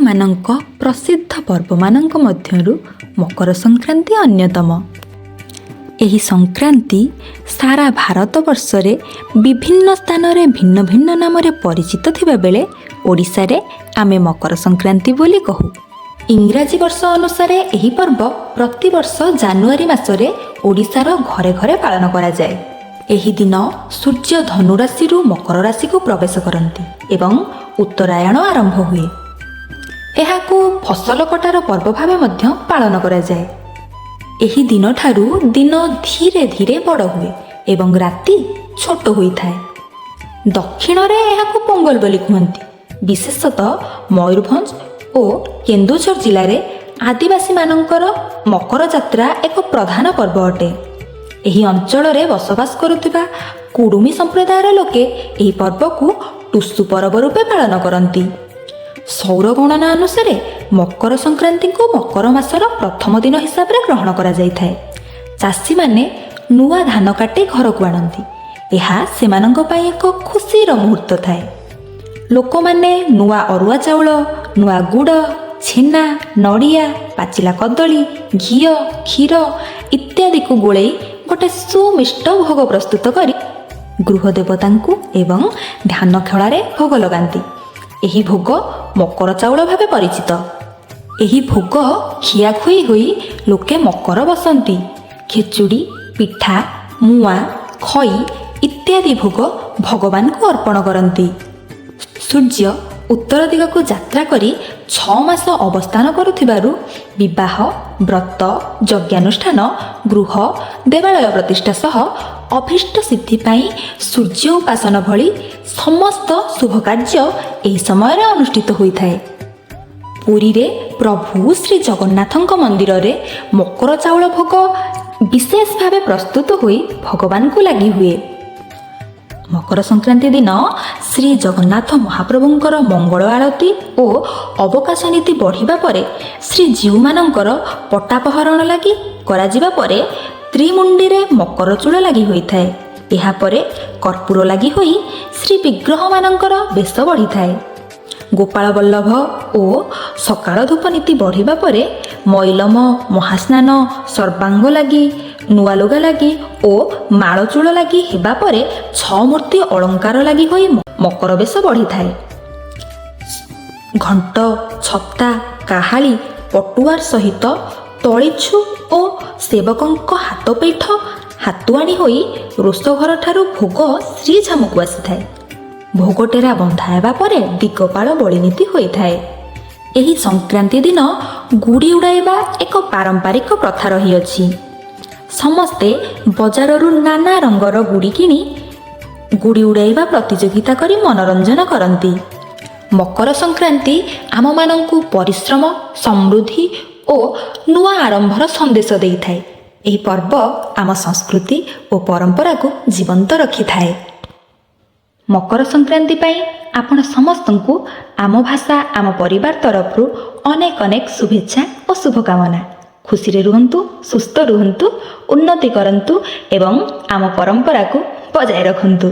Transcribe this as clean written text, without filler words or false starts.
ହିନ୍ଦୁମାନଙ୍କ ପ୍ରସିଦ୍ଧ ପର୍ବମାନଙ୍କ ମଧ୍ୟରୁ ମକର ସଂକ୍ରାନ୍ତି ଅନ୍ୟତମ। ଏହି ସଂକ୍ରାନ୍ତି ସାରା ଭାରତବର୍ଷରେ ବିଭିନ୍ନ ସ୍ଥାନରେ ଭିନ୍ନ ଭିନ୍ନ ନାମରେ ପରିଚିତ ଥିବାବେଳେ ଓଡ଼ିଶାରେ ଆମେ ମକର ସଂକ୍ରାନ୍ତି ବୋଲି କହୁ। ଇଂରାଜୀ ବର୍ଷ ଅନୁସାରେ ଏହି ପର୍ବ ପ୍ରତିବର୍ଷ ଜାନୁଆରୀ ମାସରେ ଓଡ଼ିଶାର ଘରେ ଘରେ ପାଳନ କରାଯାଏ। ଏହି ଦିନ ସୂର୍ଯ୍ୟ ଧନୁ ରାଶିରୁ ମକର ରାଶିକୁ ପ୍ରବେଶ କରନ୍ତି ଏବଂ ଉତ୍ତରାୟଣ ଆରମ୍ଭ ହୁଏ। ଏହାକୁ ଫସଲ କଟାର ପର୍ବ ଭାବେ ମଧ୍ୟ ପାଳନ କରାଯାଏ। ଏହି ଦିନଠାରୁ ଦିନ ଧୀରେ ଧୀରେ ବଡ଼ ହୁଏ ଏବଂ ରାତି ଛୋଟ ହୋଇଥାଏ। ଦକ୍ଷିଣରେ ଏହାକୁ ପୋଙ୍ଗଲ ବୋଲି କୁହନ୍ତି। ବିଶେଷତଃ ମୟୂରଭଞ୍ଜ ଓ କେନ୍ଦୁଝର ଜିଲ୍ଲାରେ ଆଦିବାସୀମାନଙ୍କର ମକର ଯାତ୍ରା ଏକ ପ୍ରଧାନ ପର୍ବ ଅଟେ। ଏହି ଅଞ୍ଚଳରେ ବସବାସ କରୁଥିବା କୁଡ଼ୁମୀ ସମ୍ପ୍ରଦାୟର ଲୋକେ ଏହି ପର୍ବକୁ ଟୁସୁ ପରବ ରୂପେ ପାଳନ କରନ୍ତି। ସୌର ଗଣନା ଅନୁସାରେ ମକର ସଂକ୍ରାନ୍ତିକୁ ମକର ମାସର ପ୍ରଥମ ଦିନ ହିସାବରେ ଗ୍ରହଣ କରାଯାଇଥାଏ। ଚାଷୀମାନେ ନୂଆ ଧାନ କାଟି ଘରକୁ ଆଣନ୍ତି। ଏହା ସେମାନଙ୍କ ପାଇଁ ଏକ ଖୁସିର ମୁହୂର୍ତ୍ତ ଥାଏ। ଲୋକମାନେ ନୂଆ ଅରୁଆ ଚାଉଳ, ନୂଆ ଗୁଡ଼, ଛେନା, ନଡ଼ିଆ, ପାଚିଲା କଦଳୀ, ଘିଅ, କ୍ଷୀର ଇତ୍ୟାଦିକୁ ଗୋଳେଇ ଗୋଟେ ସୁମିଷ୍ଟ ଭୋଗ ପ୍ରସ୍ତୁତ କରି ଗୃହ ଦେବତାଙ୍କୁ ଏବଂ ଧାନ ଖଳାରେ ଭୋଗ ଲଗାନ୍ତି। ଏହି ଭୋଗ ମକର ଚାଉଳ ଭାବେ ପରିଚିତ। ଏହି ଭୋଗ ଖିଆଖୁଇ ହୋଇ ଲୋକେ ମକର ବସନ୍ତି। ଖେଚୁଡ଼ି, ପିଠା, ମୁଆଁ, ଖଇ ଇତ୍ୟାଦି ଭୋଗ ଭଗବାନଙ୍କୁ ଅର୍ପଣ କରନ୍ତି। ସୂର୍ଯ୍ୟ ଉତ୍ତର ଦିଗକୁ ଯାତ୍ରା କରି 6 ମାସ ଅବସ୍ଥାନ କରୁଥିବାରୁ ବିବାହ, ବ୍ରତ, ଯଜ୍ଞାନୁଷ୍ଠାନ, ଗୃହ ଦେବାଳୟ ପ୍ରତିଷ୍ଠା ସହ ଅଭୀଷ୍ଟ ସିଦ୍ଧି ପାଇଁ ସୂର୍ଯ୍ୟ ଉପାସନା ଭଳି ସମସ୍ତ ଶୁଭ କାର୍ଯ୍ୟ ଏହି ସମୟରେ ଅନୁଷ୍ଠିତ ହୋଇଥାଏ। ପୁରୀରେ ପ୍ରଭୁ ଶ୍ରୀ ଜଗନ୍ନାଥଙ୍କ ମନ୍ଦିରରେ ମକର ଚାଉଳ ଭୋଗ ବିଶେଷ ଭାବେ ପ୍ରସ୍ତୁତ ହୋଇ ଭଗବାନଙ୍କୁ ଲାଗି ହୁଏ। ମକର ସଂକ୍ରାନ୍ତି ଦିନ ଶ୍ରୀ ଜଗନ୍ନାଥ ମହାପ୍ରଭୁଙ୍କର ମଙ୍ଗଳ ଆଳତୀ ଓ ଅବକାଶ ନୀତି ବଢ଼ିବା ପରେ ଶ୍ରୀଜୀଉମାନଙ୍କର ପଟ୍ଟାପହରଣ ଲାଗି କରାଯିବା ପରେ ତ୍ରିମୁଣ୍ଡିରେ ମକର ଚୂଳ ଲାଗି ହୋଇଥାଏ। ଏହାପରେ କର୍ପୂର ଲାଗି ହୋଇ ଶ୍ରୀ ବିଗ୍ରହମାନଙ୍କର ବେଶ ବଢ଼ିଥାଏ। ଗୋପାଳ ବଲ୍ଲଭ ଓ ସକାଳ ଧୂପ ନୀତି ବଢ଼ିବା ପରେ ମଇଲମ, ମହାସ୍ନାନ, ସର୍ବାଙ୍ଗ ଲାଗି, ନୂଆ ଲୁଗା ଲାଗି ଓ ମାଳଚୂଳ ଲାଗି ହେବା ପରେ ଛଅ ମୂର୍ତ୍ତି ଅଳଙ୍କାର ଲାଗି ହୋଇ ମକର ବେଶ ବଢ଼ିଥାଏ। ଘଣ୍ଟ, ଛତା, କାହାଳି, ପଟୁଆର ସହିତ ତଳିଛୁ ଓ ସେବକଙ୍କ ହାତପୈଠ ହାତୁଆଣି ହୋଇ ରୋଷଘରଠାରୁ ଭୋଗ ଶ୍ରୀଝାମୁକୁ ଆସିଥାଏ। ଭୋଗଟେରା ବନ୍ଧା ହେବା ପରେ ଦିଗପାଳ ବଳିନୀତି ହୋଇଥାଏ। ଏହି ସଂକ୍ରାନ୍ତି ଦିନ ଗୁଡ଼ି ଉଡ଼ାଇବା ଏକ ପାରମ୍ପରିକ ପ୍ରଥା ରହିଅଛି। ସମସ୍ତେ ବଜାରରୁ ନାନା ରଙ୍ଗର ଗୁଡ଼ି କିଣି ଗୁଡ଼ି ଉଡ଼ାଇବା ପ୍ରତିଯୋଗିତା କରି ମନୋରଞ୍ଜନ କରନ୍ତି। ମକର ସଂକ୍ରାନ୍ତି ଆମମାନଙ୍କୁ ପରିଶ୍ରମ, ସମୃଦ୍ଧି ଓ ନୂଆ ଆରମ୍ଭର ସନ୍ଦେଶ ଦେଇଥାଏ। ଏହି ପର୍ବ ଆମ ସଂସ୍କୃତି ଓ ପରମ୍ପରାକୁ ଜୀବନ୍ତ ରଖିଥାଏ। ମକର ସଂକ୍ରାନ୍ତି ପାଇଁ ଆପଣ ସମସ୍ତଙ୍କୁ ଆମ ଭାଷା ଆମ ପରିବାର ତରଫରୁ ଅନେକ ଅନେକ ଶୁଭେଚ୍ଛା ଓ ଶୁଭକାମନା। ଖୁସିରେ ରୁହନ୍ତୁ, ସୁସ୍ଥ ରୁହନ୍ତୁ, ଉନ୍ନତି କରନ୍ତୁ ଏବଂ ଆମ ପରମ୍ପରାକୁ ବଜାୟ ରଖନ୍ତୁ।